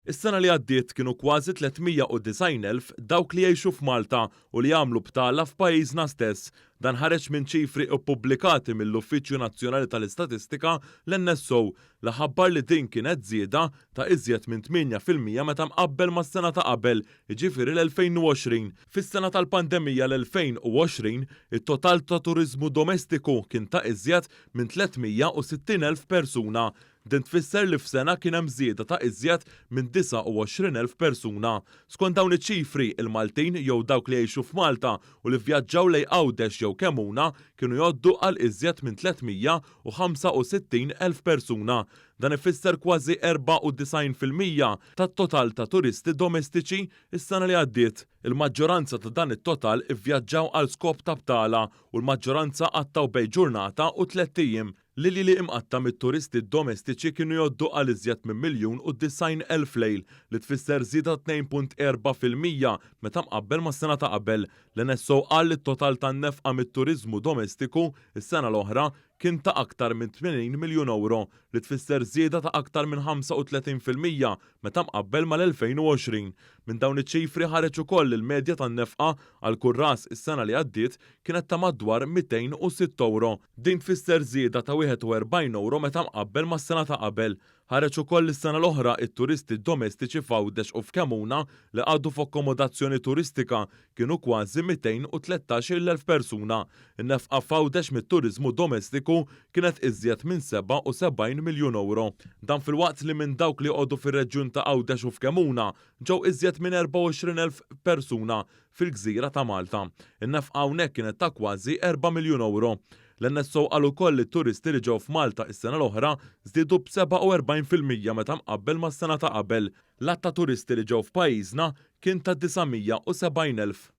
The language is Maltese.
Is-sena li għaddiet kienu kważi 390,000 dawk li jgħixu f'Malta u li jagħmlu btala f'pajjiżna stess. Dan ħareġ minn ċifri ppubblikati mill-Uffiċċju Nazzjonali tal-Istatistika, l-NSO, li ħabbar li din kienet żieda ta' iżjed minn 8% meta mqabbel mas-sena ta' qabel, jiġifieri l-2020. Fis-sena tal-pandemija l-2020, it-total ta' turiżmu domestiku kien ta' iżjed minn 360,000 persuna. Din tfisser li f'sena kien hemm żieda ta' iżjed minn 29,000 persuna. Skont dawn iċ-ċifri, il-Maltin jew dawk li jgħixu f'Malta u li vvjaġġaw lejn Għawdex jew Kemmuna kienu jgħoddu għal iżjed minn 365,000 persuna. Dan ifisser kważi 94% tat-total ta' turisti domestiċi s-sena li għaddiet. Il-maġġoranza ta' dan it-total ivvjaġġaw għal skop ta' btala u l-maġġoranza qattgħu bejn ġurnata u tlett ijiem. L-iljieli imqatta' mit-turisti domestiċi kienu jgħoddu għal iżjed minn 1,090,000 lejl, li tfisser żieda ta' 2.4% meta mqabbel mas-sena ta' qabel. L-NSO qal li t-total tan-nefqa mit-turiżmu domestiku s-sena l-oħra kien ta' aktar minn 80 miljun ewro, li tfisser żieda ta' aktar minn 35% meta mqabbel mal-2020. Minn dawn iċ-ċifri ħareġ ukoll li l-medja tan-nefqa għal kull ras is-sena li għaddiet kienet ta' madwar 206 ewro. Din tfisser żieda ta' 41 ewro meta mqabbel mas-sena ta' qabel. Ħareġ ukoll li s-sena l-oħra it-turisti domestiċi f'Għawdex u f'Kemmuna li qagħdu f'akkomodazzjoni turistika kienu kważi 213,000 persuna. In-nefqa f'Għawdex mit-turiżmu domestiku kienet iżjed minn 77 miljun ewro. Dan filwaqt li minn dawk li joqogħdu fir-reġjun ta' Għawdex u f'Kemmuna ġew iżjed minn 24,000 persuna fil-gżira ta' Malta. In-nefqa hawnhekk kienet ta' kważi 4 miljun ewro. L-NSO qal ukoll li t-turisti li ġew f'Malta is-sena l-oħra żdiedu b'47% meta mqabbel mas-sena ta' qabel. L-għadd ta' turisti li ġew f'pajjiżna kien ta' 970,000.